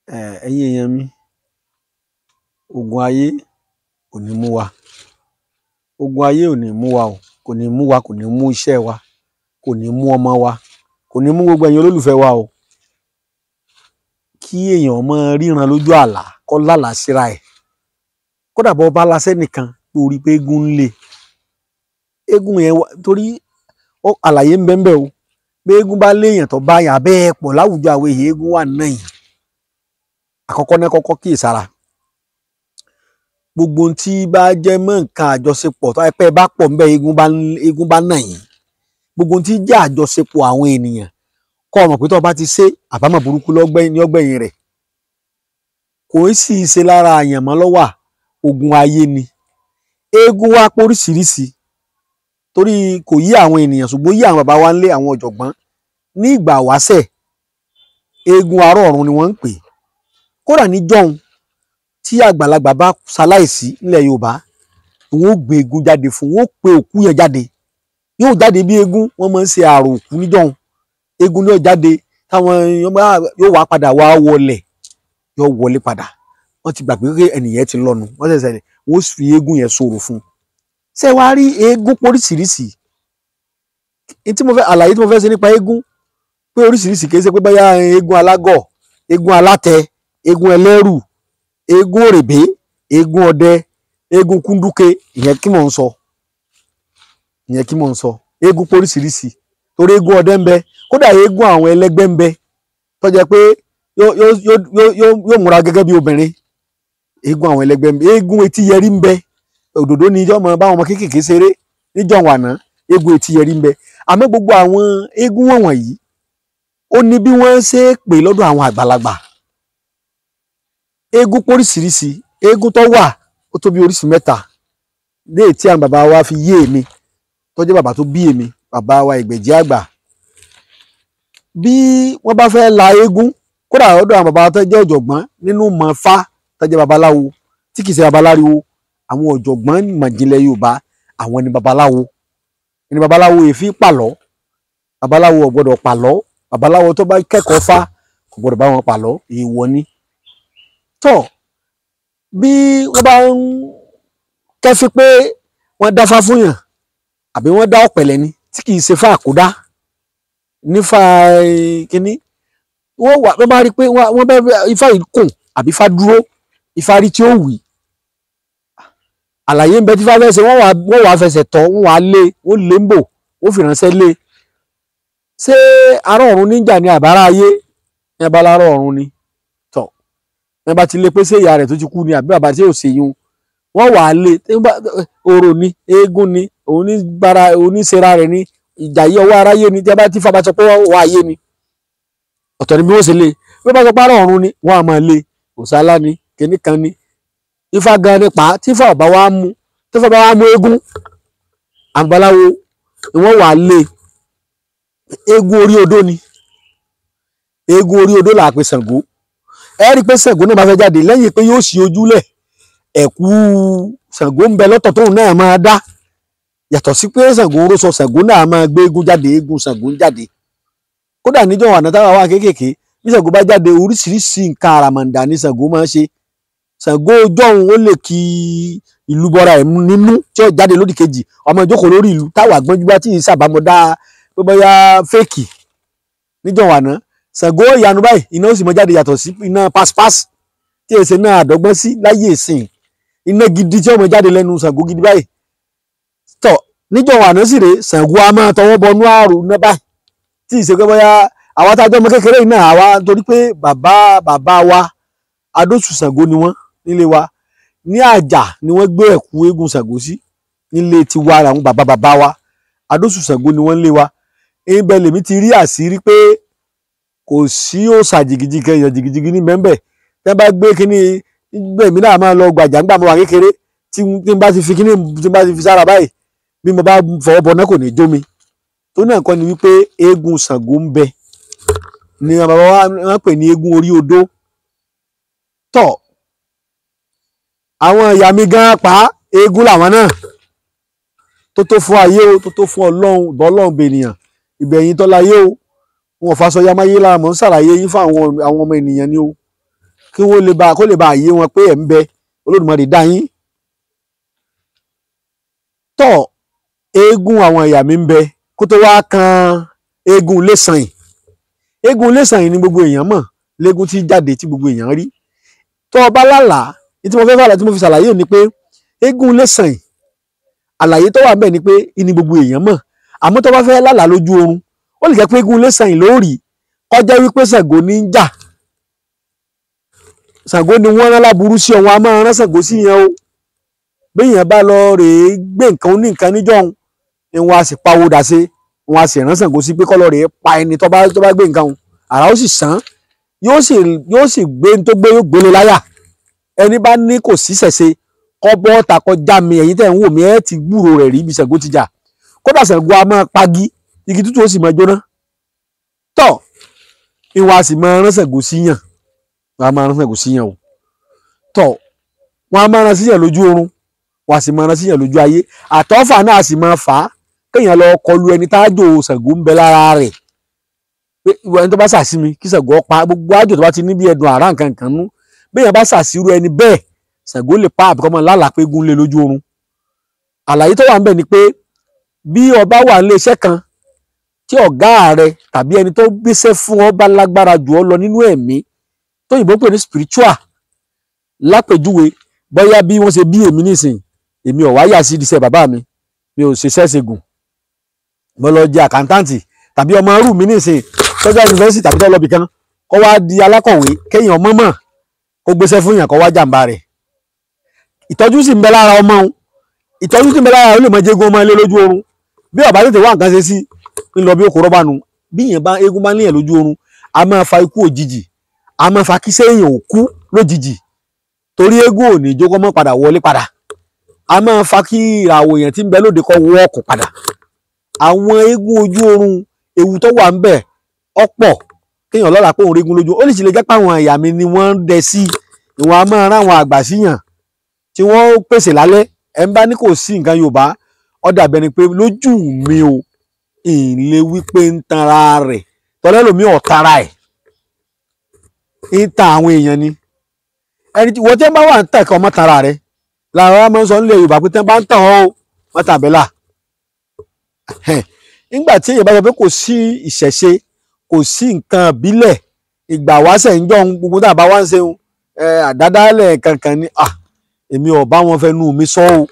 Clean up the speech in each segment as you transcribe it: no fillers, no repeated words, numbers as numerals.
Ẹ̀yin èèyàn mi, ogun ayé kò ní mú wa, ogun ayé ò ní mú wa o, kò ní mú wa, kò ní mú iṣẹ́ wa, kò ní mú ọmọ wa, kò ní mú gbogbo ẹ̀yin olólùfẹ́ wa o. Kí èèyàn máa ríran lójú àlá, kó lálàá síra ẹ̀, kódà bó bá lásẹ́ nìkan tó rí pé eégún ń lé eégún yẹn wá, torí àlàyé ń bẹ ń bẹ o. Pé eégún bá léèyàn tó bá yàn abẹ́ ẹ̀ pọ̀ láwùjọ àwọn èèyàn, eégún wà náà yàn. Àkọ́kọ́ náà, kọ́kọ́ kíyèsára. Gbogbo ohun tí bá jẹ́ mọ́ nǹkan àjọṣepọ̀ tó pẹ́ bá pọ̀ ńbẹ́, eégún bá nà yín. Gbogbo ohun tí jẹ́ àjọṣepọ̀ àwọn ènìyàn, kọ́ ọ mọ̀ pé tó bá ti ṣe àbámọ̀ burúkú ní ọgbẹ̀yìn rẹ̀. Kò sì ṣe lára àyànmọ́ lọ́wà, ogun ayé ni. Eégún wá póríṣiríṣi torí kò yí àwọn ènìyàn, ṣùgbọ́n yí àwọn bàbá wa ńlé, àwọn ọ̀jọ̀gbọ́n ní ìgbà wáṣẹ̀, eégún ará ọ̀run ni wọ́n ń pè. Kódà níjọ́un tí àgbàlagbà bá ṣaláìsí nílẹ̀ Yorùbá, wọn ó gbé eégún jáde fún, wọn ó pe òkú yẹn jáde, yóò jáde bí eégún. Wọ́n máa ń ṣe àrò òkú níjọ́un, eégún yóò jáde, táwọn yóò wá padà wá wọlẹ̀, yóò wọlé padà. Wọ́n ti gbàgbé pé ẹnìyẹn ti lọ́nu, wọ́n ṣẹ̀ṣẹ̀ wọ́n fi eégún yẹn sọ̀rọ̀ fún un. Ṣé wàá rí eégún póríṣiríṣi? Tí mo fẹ́ àlàyé tí mo fẹ́ ṣe nípa eégún pé oríṣiríṣi, kì í ṣe pé bóyá eégún alágọ̀, eégún alátẹ, eégún ẹlẹ́rù, eégún òrèbé, eégún ọdẹ, eégún kúndúke, ìyẹn kí mò ń sọ, ìyẹn kí mò ń sọ. Eégún póríṣiríṣi torí eégún ọdẹ ń bẹ, kódà eégún àwọn ẹlẹ́gbẹ́ ń bẹ tó jẹ́ pé yóò múra gẹ́gẹ́ bí obìnrin. Eégún àwọn ẹlẹ́gbẹ́ ń bẹ, eégún etí yẹrí ń bẹ, òdòdó ni ìjọ́ mọ báwọn ọmọ kéékèèké ṣeré níjọ́ wàná, eégún etí yẹrí ń bẹ. Àmọ́ gbogbo àwọn eégún wọ̀nyí ó ní bí wọ́n ṣe é pè lọ́dọ̀ àwọn àgbàlagbà. Eégún póríṣiríṣi, eégún tó wà ó tó bí oríṣi mẹ́ta léè tí àwọn bàbá wa fi yé èmi tó jẹ́ bàbá tó bí èmi, bàbá wa Ìgbẹ̀jì àgbà. Bí wọ́n bá fẹ́ la eégún, kódà lọ́dọ̀ àwọn bàbá tó jẹ́ ọ̀jọ̀gbọ́n nínú mọ̀ọ́fá tó jẹ́ babaláwo tí kì í ṣe babaláriwo, àwọn ọ̀jọ̀gbọ́n mọ̀jìnlẹ̀ Yorùbá, àwọn ni babaláwo. Ni babaláwo èéfín pàlọ́, babaláwo ò gbọ́dọ̀ pàlọ́, babaláwo tó bá kẹ́kọ̀ọ́ fá kò gbọ́dọ̀ bá wọn pàlọ́, èèwọ̀ ni. Tọ́ bí wọ́n bá ń kẹ́fí pé wọ́n dáfá fún yàn àbí wọ́n dá ọ̀pẹ̀lẹ̀ ni tí kì í ṣe fá àkúdá nífa kínní, wọ́n wà wọ́n bá rí i pé wọ́n bá ifá yìí kùn àbí ifá dúró, ifá rí tí ó wì, àlàyé ń bẹ tí ifá fẹ́ ṣe, wọ́n wà fẹsẹ̀ tọ́, wọ́n wà lé, wọ́n lé ń bò, wọ́n fi ránṣẹ́ lé. Ṣé ará ọ̀run níjà ni àbára ayé? Ní abala ará ọ̀run ni. Tọ́ ní bá ti lé pé ṣé ìyá rẹ̀ tó ti kú ni àbí bàbá tí ò ṣe yún, wọ́n wà á lé. Orò ni, eégún ni, òun ní bara, òun ní ṣera rẹ̀ ni, ìjà yìí ọwọ́ aráyé ni. Tí a bá ti fa bá sọ pé wọ́n wà ayé ni, ọ̀tọ̀ ni bí wọ́n ṣe lé. Bí wọ́n bá sọ pé ará ọ̀run ni, wọ́n á máa lé. Òṣàlá ni, kìnní kan ni, ifá gan ni pa. Tí ifá ọba wa mú, tí ifá bá wa mú eégún, àgbàláwo ni wọ́n wà á lé. Eégún orí odó ni, eégún orí odó là á pe Ṣàngó. Ẹ rí i pé Ṣàngó náà bá fẹ́ jáde, lẹ́yìn pé yóò ṣí ojúlẹ̀, ẹ̀kú Ṣàngó ń bẹ lọ́tọ̀ tóun náà máa dá. Yàtọ̀ sí pé Ṣàngó ń rọ́ṣọ, Ṣàngó náà máa gbé eégún jáde, eégún Ṣàngó ń jáde. Kódà níjọ́ àná táwa wà kéékèèké, bí Ṣàngó bá jáde, oríṣiríṣi nǹkan àràmàǹdà ni Ṣàngó máa ń ṣe. Ṣàngó ọjọ́ òun ó lè kí ìlú bọ́ra ẹ̀ nínú tí ó jáde lódì kejì, ọmọ ìjókòó lórí ìlú táwa gbọ́njú bá tí ì sàbámọ́dá pé bóyá fẹ́ẹ̀kì. Níjọ́ àná Ṣàngó ìyanu báyìí, iná ó sì mọ jáde, yàtọ̀ sí iná paṣípàṣ tí èsè náà àdọ́gbọ́n sí láyé ìsìn, iná gidi tí ó mọ jáde lẹ́nu Ṣàngó gidi báyìí. Tọ́ níjọ́ àná sì rèé, Ṣàngó a máa tọwọ́ bọnú àrùn náà báyìí tí ìṣe pé bóyá àwa tá a jẹ́ ọmọ kékeré yìí náà, àwa torí pé bàbá bàbá wa Adóṣù Ṣàngó ni wọ́n nílé wa, ní àjà ni wọ́n gbé ẹ̀kú eégún Ṣàngó sí nílé tiwa, àwọn bàbá bàbá wa Adóṣù Ṣàngó ni wọ́n nílé wa. Ibẹ̀ lèmi ti rí àṣírí pé kò sí òòṣà jìgìjìgì èèyàn jìgìjìgì ní bẹ́ẹ̀. Tẹ́ bá gbé kínní gbẹ̀mí náà máa lọ gbàjà ńgbà mo wà kékeré, tí n bá ti fi kínní, tí n bá ti fi sára báyìí, bí mo bá fọwọ́ bọ náà kò ní jó mi. Tó náà kọ́ ni wípé eégún Ṣàngó ń bẹ ni bàbá wa wọ́n pè ní eégún orí odó. Tọ́ àwọn ìyá mi gan pa eégún làwọn náà tó tó fún ayé o, tó tó fún Ọlọ́run, ìbọn Ọlọ́run bènìyàn ìgbẹ̀yìn tọ́láyé o. Wọn ò faṣọ yamáyé lára, mọ̀ ń ṣàlàyé yín fún àwọn ọmọ ènìyàn ni o. Kí wọ́n lè bá kó lè bá yé wọn pé ẹ̀ ń bẹ, Olódùmarè dá yín. Tọ́ eégún àwọn ìyá mi ń bẹ kó tó wá kan eégún Ilésanì. Eégún Ilésanì ni gbogbo èèyàn mọ̀, léégún tí jáde tí gbogbo èèyàn rí. Tó o bá lálàá, ní tí mo fẹ́ fàlà tí mo fi ṣàlàyé ni pé eégún Ilésanì, àlàyé tó wà ń bẹ̀ ni pé ní gbogbo èèyàn mọ̀. Àmọ́ tó bá fẹ́ lálàá lójú oorun, ó lè jẹ́ pé eégún Ilésanì ló rí, kọjá wípé Ṣàngó ní ń jà. Ṣàngó ni wọ́n rán láburú sí ọ, wọn a máa rán Ṣàngó sí yẹn o. Béèyàn bá lọ rèé gbé nǹkan oníǹkan níjọ́hun ni wọ́n á sì pawó dà sí, wọ́n á sì rán Ṣàngó sí pé kó lọ rèé pa ẹni tó bá gbé nǹkan òun. Àrà ó sì sàn, yóò sì gbé ní tó gbé, yóò gbélé láyà. Ẹni bá ní kò sí ṣẹ̀ṣe, kọ́ bọ́ ta kọjá mi, ẹ̀yin tẹ̀ ń wò mí, ẹ̀ ti gbúrò rẹ̀ rí ibi Ṣàngó ti jà. Kódà Ṣàngó a máa pagi, igi tútù ó sì máa jóná. Tọ́ ìwọ̀n a sì máa rán Ṣàngó sí yàn, wọ́n a máa rán Ṣàngó sí yàn o. Tọ́ wọ́n a máa rán sí yàn lójú oorun, wọ́n a sì máa rán sí yàn lójú ayé. Àtọ́fà náà a sì máa fà á kéèyàn lọ kọlu ẹni tájò Ṣàngó ń bẹ lára rẹ̀. Pé ìwọ ẹni tó bá ṣàṣì mi kí Ṣàngó pa, gbogbo àjò tó bá ti ní bí ẹdùn àrá nǹkan kan nú, béèyàn bá ṣàṣírú ẹni bẹ́ẹ̀, Ṣàngó lè pa àbíkọ́ mọ́ lálàá pé eégún lé lójú oorun. Àlàyé tó wà ń bẹ̀ ni pé bí ọba wà nílé iṣẹ́ kan tí ọ̀gá rẹ tàbí ẹni tó gbéṣẹ́ fún ọ bá lágbára jù ọ lọ nínú ẹ̀mí, tóyìnbó pè ní spiritual, lápèjúwe bóyá bí wọ́n ṣe bí èmi nísìn, èmi ò wá yà sí ìdíṣẹ́ bàbá mi, mi ò ṣe ṣẹ́ṣẹ̀gùn, mo lọ jẹ àkántáǹtì, tàbí ọmọ rú mi nísìn tọ́jú yunifásitì tàbí tọ́ lọ́bì kan kó wá di alákọ̀wé, kéèyàn mọ̀mọ̀ kó gbéṣẹ́ fún yàn kó wá jàǹbá rẹ̀. Ìtọ́jú sì ń bẹ lára ọmọ òun, ìtọ́jú sì ń bẹ lára ó lè mọ jẹ́gun ọmọ ilé lójú oorun. Bí ó bá tètè wá nǹkan ṣe sí ń lọ bí ó kó rọ́bà nu. Bí èèyàn bá eégún bá níyàn lójú oorun, a máa fa ikú òjijì, a máa fa kí sẹ́yìn ò kú lójijì, torí eégún ò ní jókòó mọ́ padà wọlé padà. A máa fa kí ìràwọ̀ èèyàn tí ń bẹ lóde kó wọ́ ọkùn padà. Àwọn eégún ojú oorun, ewu tó wà ń bẹ ọ̀pọ̀. Kéèyàn lọ́la pé òun rí eégún lójú, ó lè sì lè jẹ́ pé àwọn ìyá mi ni wọ́n ń dẹ sí, ìwọ̀n a máa rán àwọn àgbà síyàn tí wọ́n pèsè lálẹ́. Ẹ̀ ń bá ní kò sí nǹkan Yorùbá, ó dàbí ẹni pé lójú mi o, ìlé wípé ń tanra rẹ̀, tọ́lẹ́ lómi ò tara ẹ̀, ń tan àwọn èèyàn ni. Ẹni tí wọ́n tẹ́ bá wà ń tàn kí ọmọ tanra rẹ̀, làwọn ọmọ ń sọ nílẹ̀ Yorùbá pé tẹ́ bá ń tàn ọ́ o, wọ́n tàn bẹ́là. Nígbà tí èèyàn bá sọ pé kò sí ìṣẹ̀ṣe, kò sí nǹkan ìbílẹ̀, ìgbà wáṣẹ̀ ń jọ gbogbo tá a bá wá ń ṣe àdádálẹ̀ kankan ni, èmi ò bá wọn fẹnu mi sọ o,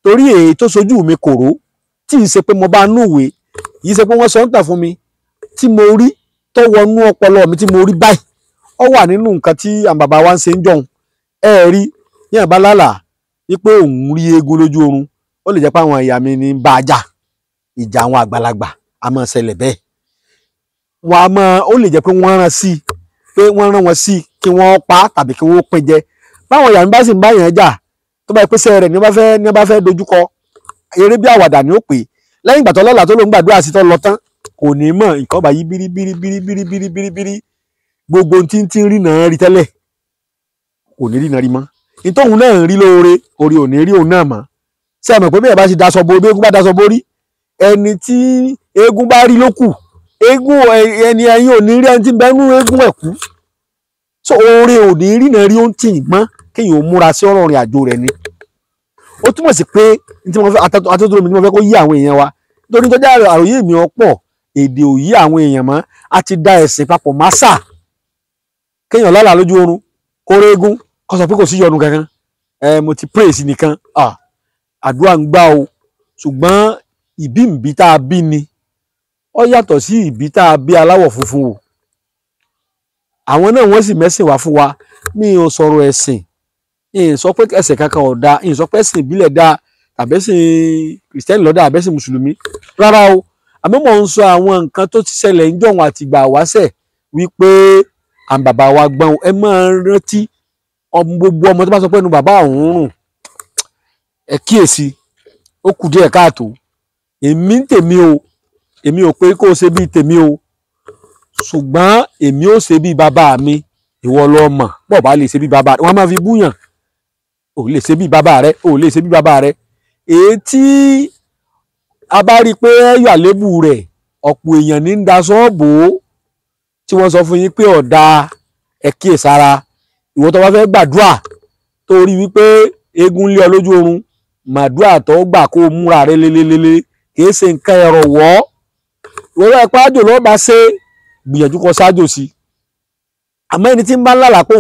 torí èyí tó sojú mi kòró, tí ì ṣe pé mo bá núwèé, kì í ṣe pé wọ́n sọ ń tà fún mi, tí mo rí tó wọnú ọpọlọ mi tí mo rí báyìí, ó wà nínú nǹkan tí àwọn bàbá wa ń ṣe ń jọ̀hún. Ẹ rí ní àbá lálàá wípé òun rí eégún lójú oorun, ó lè jẹ́ pé àwọn ìyá mi ní bá a jà, ìjà àwọn àgbàlagbà a máa ṣẹlẹ̀ bẹ́ẹ̀. Wọ́n a máa, ó lè jẹ́ pé wọ́n rán sí i, pé wọ́n rán wọn sí i kí wọ́n pa tàbí kí wọ́n pín jẹ. Báwọn ìyá mi bá sì ń bá yẹn jà, tó bá pèsè rẹ̀ ní wọ́n bá fẹ́ dojúkọ, eré bí àwàdà ni ó pè. Lẹ́yìn ìgbà tó lọ́la tó ló ń gbàdúrà sí tó lọ tán, kò ní mọ̀ nǹkan bá yí bírí bírí bírí bírí bírí bírí bírí, gbogbo tí ń tí ń rí náà rí tẹ́lẹ̀ kò ní rí náà rí mọ́. Nítòhun náà ń rí lóore, orí ò ní rí òun náà mọ́. Ṣé ẹ mọ̀ pé bí ẹ bá ti daṣọ bo, bí eégún bá daṣọ borí, ẹni tí eégún bá rí ló kù, eégún ẹni ẹyin ò ní rí ẹni tí ń bẹ nú eégún ẹ̀ kú. So oore ò ní rí náà rí ó ń tì mọ́, kéèyàn ó múra sí ọ̀rọ̀ ìrìn àjò rẹ̀ ni. Ó túmọ̀ sí pé tí mo fẹ́ atótó mi tí mo fẹ́ kó yí àwọn èèyàn wa, nítorí tó jẹ́ àròyé mi ọ̀pọ̀ èdè ò yí àwọn èèyàn mọ́, a ti da ẹ̀sìn papọ̀ másà. Kéèyàn lálàá lójú oorun kó réégún kó sọ pé kò sí yọnu kankan, mo ti praise nìkan, àdúrà ń gbà o. Ṣùgbọ́n ìbí ìbí tá a bí ni ó yàtọ̀ sí ìbí tá a bí aláwọ̀ funfun o. Àwọn náà wọ́n sì mẹ́sìn wá fún wa. Mi ò sọ̀rọ̀ ẹ̀sìn, ì sọ pé ẹ̀sìn kankan ò dáa, ì sọ pé ẹ̀sìn ìbílẹ̀ dáa tàbí ẹ̀sìn kìrìsìtẹ́nì ló dáa àbí ẹ̀sìn mùsùlùmí, rárá o. Àmọ́ mò ń sọ àwọn nǹkan tó ti ṣẹlẹ̀ ń jọ̀wọ́n àtìgbà wáṣẹ̀ wípé àwọn bàbá wa gbọ́n. Ẹ máa rántí gbogbo ọmọ tó bá sọ pé ẹnu bàbá òun rùn, ẹ kíyèsí, ó kù díẹ̀ káàtó. Èmi ń tèmi o, èmi ò pé kó o ṣe bíi tèmi o, ṣùgbọ́n èmi ò ṣe bíi bàbá mi, ìwọ ló mọ̀ bó bá lè ṣe bíi bàbá rẹ. Wọ́n máa fi búyàn, ò lè ṣe bíi bàbá rẹ, ò lè ṣe bíi bàbá rẹ. Èyí tí a bá rí i pé ẹyọ àlébù rẹ̀, ọ̀pọ̀ èèyàn ní ń da sọ́ọ̀bù tí wọ́n sọ fún yín pé ọ̀dà, ẹ kíyèsára. Ìwọ tó bá fẹ́ gbàdúrà tó rí wípé eégún lé ọ lójú oorun, màdúrà tó gbà kó o múra rẹ lélelele, kìí ṣe nǹkan ẹ̀rọ wọ́. Ìwọ bá ipá àjò lọ́ọ́ bá ṣe gbìyànjú kọ ṣáájò sí. Àmọ́ ẹni tí ń bá ń lálàá pé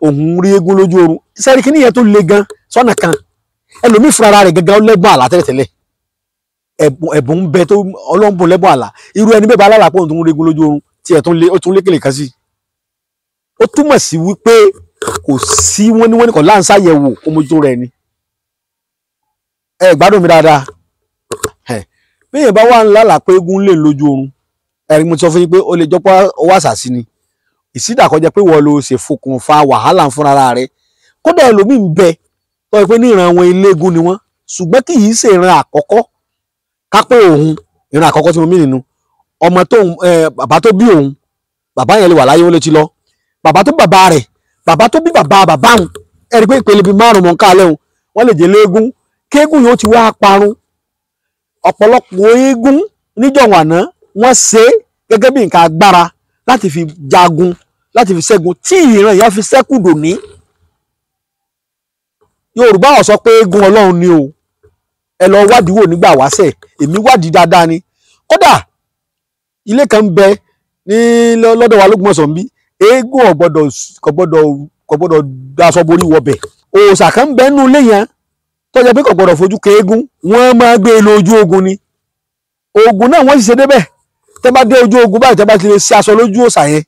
òun rí eégún lójú oorun, sẹ́rí kí nìyẹn tó le gan sọ́nà kan. Ẹlòmíì fúnra rẹ̀ gẹ́gẹ́ lẹ́bùn àlá tẹ́lẹ̀tẹ́lẹ̀, ẹ̀bùn ń bẹ tó ọlọ́mbùn lẹ́bùn àlá. Irú ẹni bẹ́ẹ̀ bá lálàá pé òun tó ń rí eégún lójú oorun, tí ẹ̀ ó tún lékele kan sí. Ó túmọ̀ sí wípé kò sí wọ́n ní wọ́n ní kò láǹṣàyẹ̀wò kó mójútó rẹ̀ ni. Ẹ gbádùn mi dáadáa. Bí èèyàn bá wà ń lálàá pé eégún lè lójú oorun, ẹ̀rí mo sọ fún yín pé ó lè jọpọ̀ owó àṣàsí ni. Ìsídàkọjẹ pé wọ́n ló ṣe fokùnfà wàhálà fúnra rẹ̀. Kódà ẹlòmíì ń bẹ tó yẹ pé ní ìran wọn eléégún ni wọ́n, ṣùgbọ́n kì í ṣe ìran àkọ́kọ́. Ká pé òun ìran àkọ́kọ́ tí mo mí nínú ọmọ tó bàbá tó bí òun, bàbá yẹn lè wà láyé ó lè ti lọ. Bàbá tó bàbá rẹ̀, bàbá tó bí bàbá bàbá òun, ẹ rí pé ìpele bíi márùn mọ̀ ń ká lẹ́hùn, wọ́n lè jẹ́ léégún. Kéégún yóò ti wá parun. Ọ̀pọ̀lọpọ̀ eégún níjọ̀wọ̀n àná wọ́n ṣe é gẹ́gẹ́ bí nǹkan agbára láti fi jagun, láti fi ṣẹ́gun, tí ìran ìyá fi ṣẹ́kù dòní. Yorùbá ó sọ pé eégún Ọlọ́run ni o. Ẹ lọ wádìí wò nígbà wáṣẹ̀, èmi wádìí dáadáa ni. Kódà ilé kan ń bẹ ní lọ́dọ̀ wa l'Ógbómọ̀ṣọ́ ń bí, eégún ò gbọ́dọ̀ daṣọ borí wọbẹ̀. Òòṣà kan ń bẹ nínú ilé yẹn tó jẹ́ pé kò gbọ́dọ̀ fojú kan eégún, wọ́n máa gbé e lọ ojú ogun ni. Ogun náà wọ́n sì ṣe débẹ̀. Tẹ́ bá dé ojú ogun báyìí, tẹ́ bá ti lè ṣe aṣọ lójú òòṣà yẹn,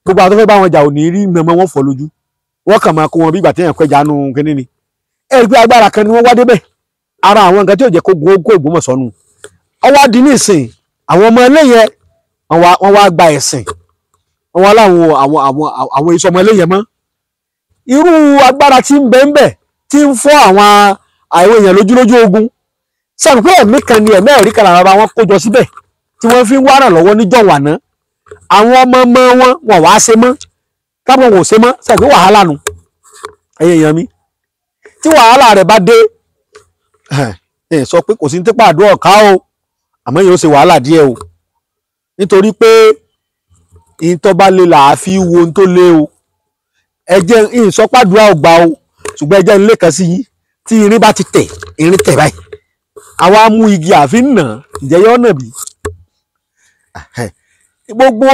gbogbo àwọn tó fẹ́ bá wọn jà ò ní rí mọ̀mọ́ wọn fọ́ lójú. Wọ́n kàn máa kó wọn bí ìgbà téèyàn kẹjà nù kínní ni. Ẹ rí pé agbára kan ni wọ́n wá débẹ̀. Ara àwọn nǹkan tí ò jẹ́ kó gun ogún Ògbómọ̀ṣọ́ nù. Ọwọ́ adi ní ìsìn, àwọn ọmọ ilé yẹn wọ́n wá gba ẹ̀sìn. Wọ́n wá láwọn àwọn èso ọmọ ilé yẹn mọ́. Irú agbára tí ń bẹ ń bẹ tí ń fọ́ àwọn èèyàn lójúlójú ogun. Sẹ́ni pé ẹ̀mí kan ni ẹ̀mí ẹ̀rí kan lára wọn kó jọ síbẹ̀ tí wọ́n fi ń wárà lọ́wọ́ níjọ̀wọ́ àná. Àwọn ọmọ ọmọ wọn wọn wá ṣe mọ́, kábọ̀ wọn ò ṣe mọ́. Sẹ́ni pé wàhálà nù. Ẹ̀yin èèyàn mi, tí wàhálà rẹ̀ bá dé, ẹ sọ pé kò sí ní tipa àdúrà ọ̀ká o, àmọ́ yóò ṣe wàhálà díẹ̀ o. Nítorí pé ìtọ́ bá le là á fi wo ohun tó le o. Ẹ jẹ́ ìsọpàdúrà ọgbà o, ṣùgbọ́n ẹ jẹ́ ilé kan sí yín tí irin bá ti tẹ̀, irin tẹ̀ báyìí, àwa mú igi àfi nà, ǹjẹ́ yọ́ nà bí? Gbogbo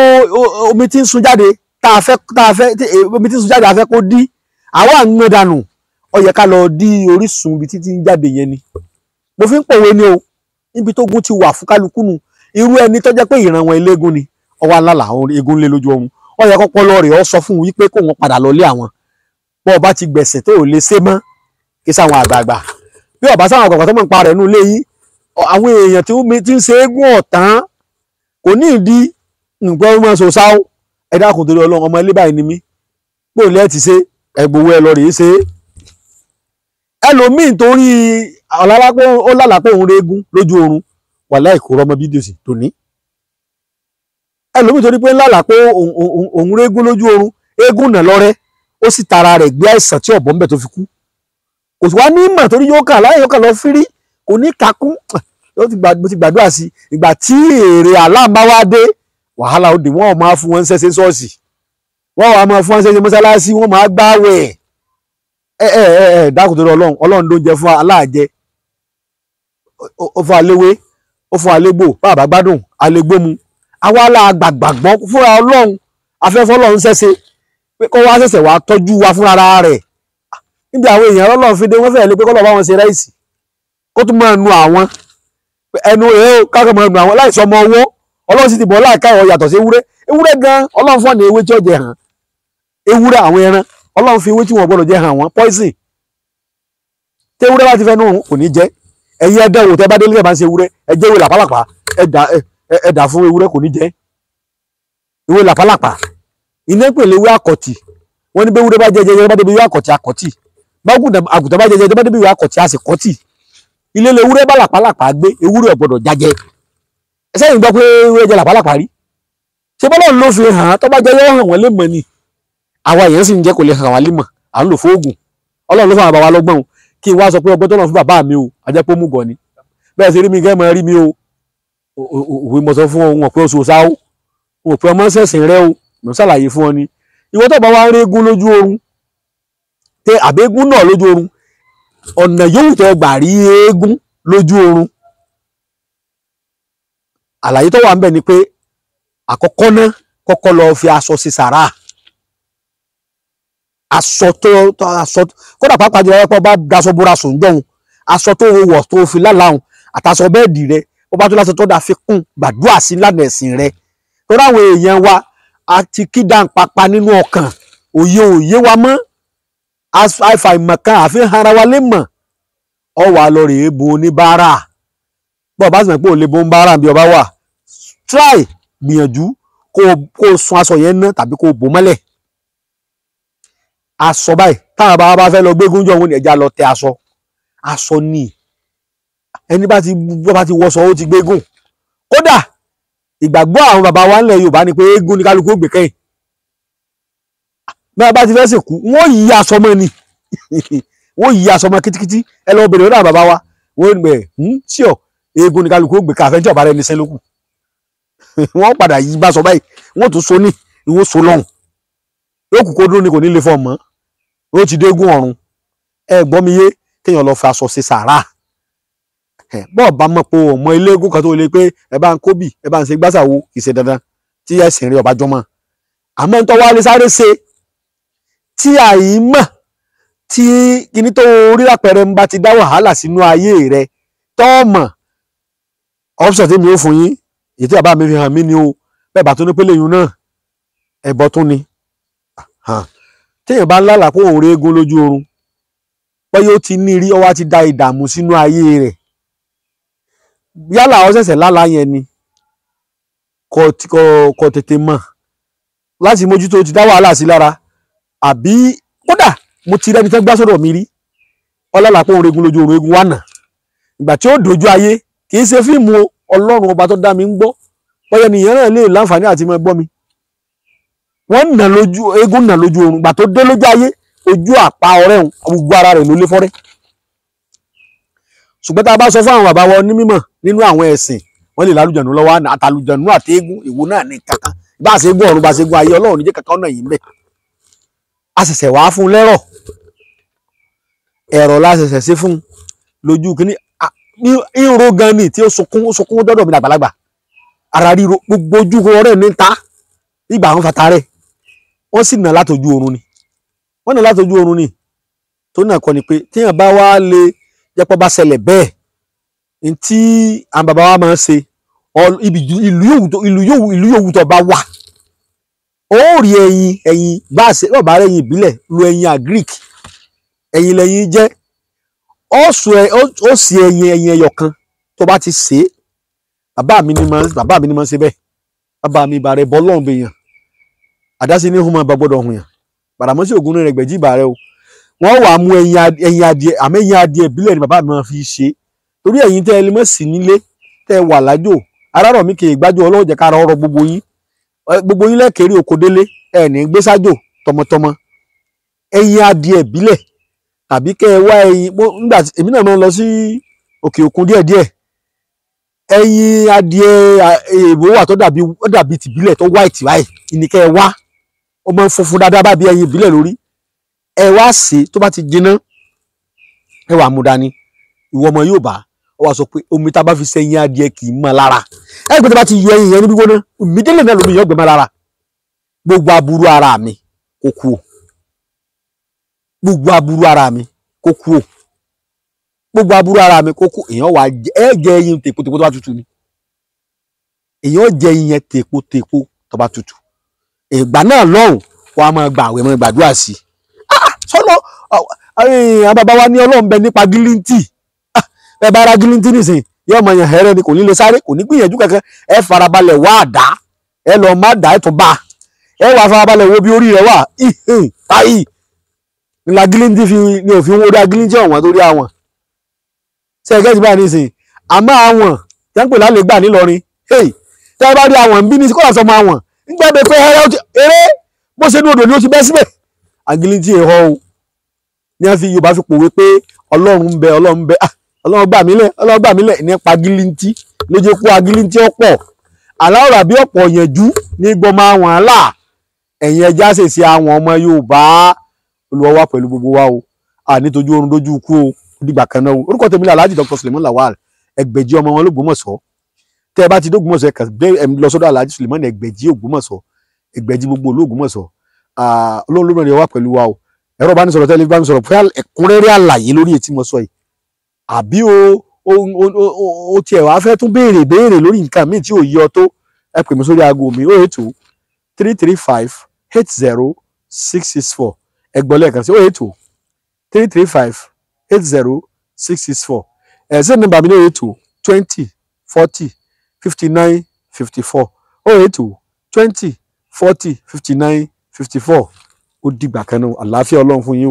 omi tí ń sun jáde tá a fẹ́ omi tí ń sun jáde a fẹ́ kó dí, àwa ń gbọ́n dànù. Ó yẹ ká lọ dí orísun ibi títí ń jáde yẹn ni. Mo fi ń pòwe ni o, níbi tó gun ti wà fún kálukú nu. Irú ẹni tó jẹ́ pé ìran wọn eléégún ni, ọwọ́ alálà eégún lé lójú ọrùn. Ó yẹ kọ́pọ́ lọ rẹ̀ ọ sọ fún un wípé kó wọn padà lọ lé àwọn. Bọ́ ọba ti gbẹ̀sẹ̀ tó ò lè ṣe mọ́, kí sáwọn àgbààgbà. Bí ọba sáwọn àgbààgbà tó mọ̀ ń pa rẹ̀ nú ilé yín, àwọn èèyàn tí ń ṣe eégún ọ̀tán kò ní ìdí nǹkan ọmọ ṣòṣà o. Ẹ dákun torí Ọlọ́run, ọmọ ilé báyìí ni mí. Bó lẹ́ẹ̀ ti ṣe, ẹ gbowó ẹ lọ rèé ṣe é. Ẹlòmíì torí ó lálàá pé òun reégún lójú oorun, wàláì kò rọmọ bídíò sí tòní. Ẹlòmíì torí pé lálàá pé òun reégún lójú oorun, eégún nà lọ́rẹ́, ó sì tara rẹ̀ gbé àìsàn tí ọ̀bọ̀n bẹ̀ tó fi kú. Kò sí wá ní ìmọ̀ torí yóò kà láyé, yóò kà lọ fírí, kò ní kakún. Mo ti gbàdúrà sí ìgbà tí èrè àlá bá wá dé, wàhálà ó dé. Wọ́n máa fún wọn ṣẹ́ṣẹ́ ṣọ́ọ̀ṣì, wọ́n wá máa fún wọn ṣẹ́ṣẹ́ mọ́sálásí, wọ́n máa gbáwẹ̀. Ẹ ẹ ẹ dákun torí Ọlọ́run, Ọlọ́run ló ń jẹ fún aláàjẹ. Ó fún aléwé, ó fún alégbò, bàbá gbádùn alégbómu. Àwa la gbàgbàgbọ́ fúnra Ọlọ́run, afẹ́fọ́ Ọlọ́run ṣẹ́ṣe pé kó wá ṣẹ̀ṣẹ̀ wá tọ́jú wa fúnra rẹ̀. Níbi àwọn èèyàn Ọlọ́run fi dé, wọ́n fẹ́ẹ́ lé pé kọ́lọ́ bá wọn ṣe ráìsì kó tún máa nu àwọn ẹnu rẹ̀, káàkiri máa nu àwọn láìsọ ọmọ ọwọ́. Ọlọ́run sì ti bọ̀ láàká ọ̀ yàtọ̀ sí ewúrẹ́. Ewúrẹ́ gan Ọlọ́run fún ọ̀nà ewé tí ó jẹ hàn. Ewúrẹ́ àwọn ẹran Ọlọ́run fi ewé tí wọ́n gbọ́dọ̀ jẹ hàn wọ́n, poison. Tí ewúrẹ́ bá ti fẹ́ nù kò ní jẹ. Ẹ̀yin ẹdẹ wò tẹ́ bá délé ẹ̀ bá ń ṣe ewúrẹ́, ẹ jẹ́ ewé làpálàpá, ẹ dà fún ewúrẹ́ kò ní jẹ. Ewé làpálàpá iná pèlè ewé àkọ̀tì. Wọ́n ní bí ewúrẹ́ bá jẹ jẹ bá débi ewé àkọ̀tì àkọ̀tì. Àgùntàn bá jẹ jẹ bá débi ewé àkọ̀tì a sì kọ̀tì. Ilé ewúrẹ́ bá làpálàpá gbé, ewúrẹ́ ò gbọ́dọ̀ jájẹ. Sẹ́yìn gbọ́ pé ewúrẹ́ jẹ làpálàpá rí? Ṣé bọ́lá ló fi hàn án? Tó bá jẹ́ yóò hàn wọ́n lè mọ̀ ni. Àwa èèyàn sì ń jẹ́ kò lè hàn wá lè mọ̀, à ń lò fóògùn. Ọlọ́run ló fún àwọn bàbá lọ́gbọ́n o. Kí n wá sọ pé ọgbọ́n tó lọ fún bàbá mi o, ajẹ́ pé ó mú gan ni. Bẹ́ẹ̀ sì rí mi gẹ́ mọ́ rí mi o. Òwe mo sọ fún ọ, wọn pé oṣù ọ̀sá o, wọn pé ọmọ ṣẹ̀sìn rẹ o, mo ṣàlàyé fún ọ ni. Ìwọ tó bá wá ń régún lójú oorun, Tẹ àbẹ́gún náà lójú oorun, ọ̀nà yòówù tó gbà rí eégún lójú oorun. Àlàyé tó wà ń bẹ̀ ni pé àkọ́kọ́ náà kọ́kọ́ lọ fi aṣọ sí sàrà, aṣọ tó aṣọ kódà pàápàá jùlọ pé ọba daṣọ bóra sùn jọ̀hún, aṣọ tó wọ̀ tó fi lálàáhùn àtàṣọ bẹ́ẹ̀dì rẹ, ọba tó láṣọ tó dáa fi kún, gbàdúrà sí lánàá ẹ̀sìn rẹ. Torí àwọn èèyàn wa a ti kí dáńpápá nínú ọkàn, òye òye wa mọ́, àìfàìmọ̀kan àfihàn ara wa lè mọ̀. Ọ wà lọ rèé bu oníbàárà, bọ́ọ̀ bá sì mọ̀ pé ò lè bo oníbàárà bí ọba wà, try gbìyànjú kó o sun aṣọ yẹn ná tàbí kó o bò mọ́lẹ̀. Aṣọ báyìí táwọn bàbá bá fẹ́ lọ gbégún jọ wọn ni ẹja lọ tẹ aṣọ, aṣọ ni ẹni bá ti wọṣọ ó ti gbégún. Kódà ìgbàgbọ́ àwọn bàbá wa ńlẹ̀ Yorùbá ni pé eégún ni kálukú ó gbé kẹ́yìn. Bí wọ́n bá ti fẹ́ sìnkú wọ́n yí aṣọ mọ́ ni, wọ́n yí aṣọ mọ́ kítíkítí. Ẹ lọ bèrè lọ́dọ̀ àwọn bàbá wa, wọ́n gbẹ̀ tí ọ̀ eégún ni kálukú ó gbé káfẹ́ tí ọ̀bá rẹ̀ ní sẹ́lókù. Wọ́n padà yí bá sọ báyìí, wọ́n tún so ní ìwọ́n so lọ́hùn, yóò kú kó dúró ni kò ní lè fọ́ mọ́, ó ti dégún ọ̀run. Ẹ gbọ́ mi yé, kéèyàn lọ fi aṣọ ṣe sàrà. Bọ́ọ̀ bá mọ̀ pé ọmọ eléégún kan tó lè pé ẹ bá ń kóbì ẹ bá ń ṣe gbàsàwò, kì í ṣe dandan tí ẹ̀sìn rí ọba jọmọ́. Àmọ́ ń tọ́wọ́ alẹ́ sáré ṣe tí àìmọ̀ tí kíní tó rí lápẹẹrẹ ń bá ti dá wàhálà sínú ayé rẹ tọ́ọ̀mọ̀, option tí mi ò fún yín èyí tí bàbá mi fi hàn mí ni o, bẹ́ẹ̀ bá tó ní pélé yun náà ẹ̀bọ tún ni. Téèyàn bá ń lálàá pé òun rí eégún lójú oorun, pé yóò ti ní rí ọwọ́ ti da ìdààmú sínú ayé rẹ̀, yálà ó ṣẹ̀ṣẹ̀ lálàá yẹn ni kò tètè mọ̀ láti mójútó, ti dá wàhálà sí lára. Àbí kódà mo ti rẹ́ni tẹ́ gbá sọ́dọ̀ mi rí, ọlọ́lá pé òun rí eégún lójú oorun, eégún wà nà ìgbà tí ó dojú ayé, kì í ṣe fíìmù o, Ọlọ́run ọba tó dá mi ń gbọ́, bóyá nìyẹn náà lè láǹfààní àti máa gbọ́ mi. Wọ́n nà lójú eégún, nà lójú oorun, gbà tó dé lójú ayé ojú àpá ọ̀rẹ́ òun gbogbo ara rẹ̀ ló lé fọ́rẹ́. Ṣùgbọ́n tá a bá sọ fún àwọn bàbá wa onímọ̀ nínú àwọn ẹ̀sìn, wọ́n lè lálùjọ̀nù lọ́wọ́, àtàlùjọ̀nù àti eégún ìwo náà ní kankan, bá a ṣe gún ọ̀run bá a ṣe gún ayé, Ọlọ́run níjẹ́ kankan náà yìí ń bẹ̀. A ṣẹ̀ṣẹ̀ wá fún lẹ́rọ̀, ẹ̀rọ la ṣẹ̀ṣẹ̀ ṣe fún lójú kínní ìró gan ni tí ó sunkún, ó sunkún dọ́dọ̀ mi làgbàlagbà, ara ríro gbogbo ojú ọ̀rẹ́ mi ń ta ìgbà àwọn fata rẹ̀, wọ́n sì nà látọjú oorun ni, wọ́n nà látọjú oorun ni. Tó náà kọ́ ni pé téèyàn bá wá lè jẹ́pọ̀ bá ṣẹlẹ̀ bẹ́ẹ̀, ní tí àwọn bàbá wa máa ń ṣe, ìlú yòówù tó bá wà, ó rí ẹyin, ẹyin bá ṣe bá rẹ ẹyin ìbílẹ̀, lo ẹyin agric, ẹyin lẹ́yìn jẹ́, ó sì ẹyin ẹyin ẹyọ kan tó bá ti ṣe é. Bàbá mi ni máa ń ṣe bẹ́ẹ̀, bàbá mi ìbà rẹ̀ bọ́ lọ́hùn bèèyàn, àdásí ní hùmọ̀ bá gbọ́dọ̀ hùn yàn, Gbàdàmọ́sí Ògún rẹ̀ gbẹ̀jì ìbà rẹ̀ o. Wọ́n wàá mú ẹyin adìẹ, àmọ́ ẹyin adìẹ ìbílẹ̀ ni bàbá mi máa fi ṣe, torí ẹ̀yin tẹ́ ẹ lè mọ̀ sí nílé tẹ́ ẹ wà lájò, arárọ̀ mi kì í gbájú, Ọlọ́run jẹ́ kára ọ̀rọ̀ gbogbo yín, gbogbo yín lẹ́kẹ̀ẹ́rì oko délé, ẹ̀ ní gbé sájò tọmọtọmọ. Ẹyin adìẹ ìbílẹ̀ tàbí kẹ́ ẹ wá ẹyin, nígbà tí èmi náà máa ń lọ sí òkè òkun díẹ̀díẹ̀, ẹyin adìẹ èèbó wà tó dàbí tìbílẹ̀ tó white báyìí, ìní kẹ́ ẹ wá, ó máa ń funfun dáadáa bá bí ẹyin ìbílẹ̀ lórí. Ẹ wá sè é tó bá ti jiná, ẹ wà mú dání, ìwọ ọmọ yóò bá ọ wá sọ pé omi tá a bá fi ṣe ẹyin adìẹ kì í mọ́ lára. Ẹ gbé tó bá ti yọ ẹyin yẹn ní gbígbóná, ìmídélé náà lómi yọ gbẹmọ lára. Gbogbo aburú ara mi kó kú o, gbogbo aburú ara mi kó kú o, gbogbo aburú ara mi kó kú. Èèyàn wà ẹ jẹ ẹyin tèpotèpo tó bá tutù ni, èèyàn jẹ ẹyin yẹn tèpotèpo tó bá tutù. Ìgbà náà lọ́hùn wọn a máa gbà àwẹ̀ máa gbàdúrà sí i. Sọ́nà àwọn bàbá wa ní Ọlọ́run bẹ nípa gílíntì, ẹ bá ra gílíntì nìsín yóò mọ yàn hẹrẹ ni, kò ní lè sáré, kò ní gbìyànjú kankan. Ẹ farabalẹ̀ wá àdá, ẹ lọ má dá ẹ tún bá ẹ wà farabalẹ̀ wo bí orí rẹ wà táyì ńlá gílíntì fi ní òfin wo dá gílíntì ọ̀wọ́n torí àwọn ṣe ẹgẹ́ ti bá nìsín. Àmọ́ àwọn tẹ́ ń pè lálẹ́ gbà nílọrin, tẹ́ ẹ bá rí àwọn ń bí ní kó lọ́sọ̀ mọ àwọn nígbà bẹ́ẹ̀ pé eré bó ṣe ní odò ni ó ti bẹ́ síbẹ̀. Agilintí ẹ̀họ́ o ní wọ́n fi Yorùbá fi pòwe pé Ọlọ́run ń bẹ, Ọlọ́run ń bẹ, Ọlọ́run gbà mí lẹ̀, Ọlọ́run gbà mí lẹ̀ nípa agilintí ló jẹ́ kó agilintí ọ̀pọ̀ aláwọ̀ àbí ọ̀pọ̀ yẹnjú ní gbọmọ àwọn àlà. Ẹ̀yin ẹja ṣèṣe àwọn ọmọ Yorùbá, Olúwa wà pẹ̀lú gbogbo wa o. À nítojú oorun dójú ikú o. Ó dìgbà kan náà o. Orúkọ tèmi ni Alhaji Dr. Suleiman Lawal Ẹgbẹ̀jì, ọmọ wọn l'Ógbómọ̀ṣọ́. Tẹ́ ẹ bá ti dógbómọ̀ṣọ́, ẹ kàn dé ẹ lọ sọ́dọ̀ Alhaji Suleiman Ẹgbẹ̀jì Ògbómọ̀ṣọ́, Ẹgbẹ̀jì gbogbo olú Ògbómọ̀ṣọ́. Ọlọ́run ló mẹ́rin wá pẹ̀lú wa o. Ẹ̀rọ ìbánisọ̀rọ̀ tẹ́lẹ̀ bá mi sọ̀rọ̀ fún ẹ̀kúnrẹ́rẹ́ àlàyé lórí ètí mo sọ yìí, àbí o tiẹ̀ wá fẹ́ tún béèrè béèrè lórí nǹkan míì tí ò yí ọ tó, ẹ pè mí sórí aago mi 08233580664. Ẹ gbọ́ lẹ́ẹ̀kan sí, 08233580664. Ẹ̀ ṣé nọ́mbà mi ní 08020405954, 08020405954. Ó dìgbà kan náà, àlàáfíà Ọlọ́run fún yín o.